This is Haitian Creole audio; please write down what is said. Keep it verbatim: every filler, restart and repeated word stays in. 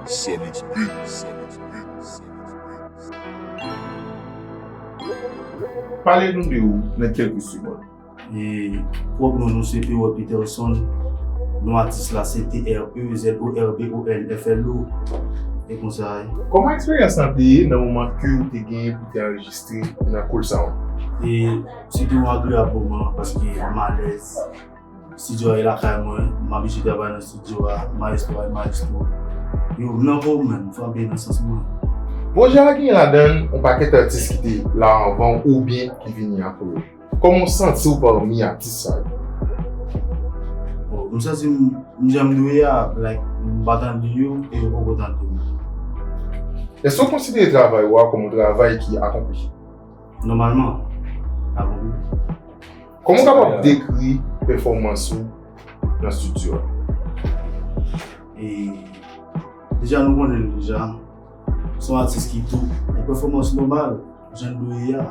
Sonic Beats. Pale nou de ou nan kèlke segonn. E pwòp non nou se P O Peterson. Non atis la se T R E Z O R B O N F L O. E konsa. Kòman eksperyans lan te ye nan moman ke ou te genyen pou te anrejistre nan Cool Sound? E se te yon agreyab moman paske m alèz. Studio a e lakay mwen, m abitye travay nan studio a, maestro a e maestro. Yo, m nan vo menm, m frape nan sans mwen. Pwojè a genyen ladan l yon pakèt atis ki te la anvan w oubyen ki vini apre w. Kòman w santi w pami atis sa yo? Bon, m santi m, m jan m dwe a, like, m pa tande yo e yo poko tande m. Èske w konsidere travay ou a kòm yon travay ki akonpli? Nòmalman, akonpli. Kòman w kapab dekri pèfòmans ou nan estidyo a? E deja nou konnen l deja. Se yon atis ki tou yon pèfòmans nòmal, jan l dwe ye a.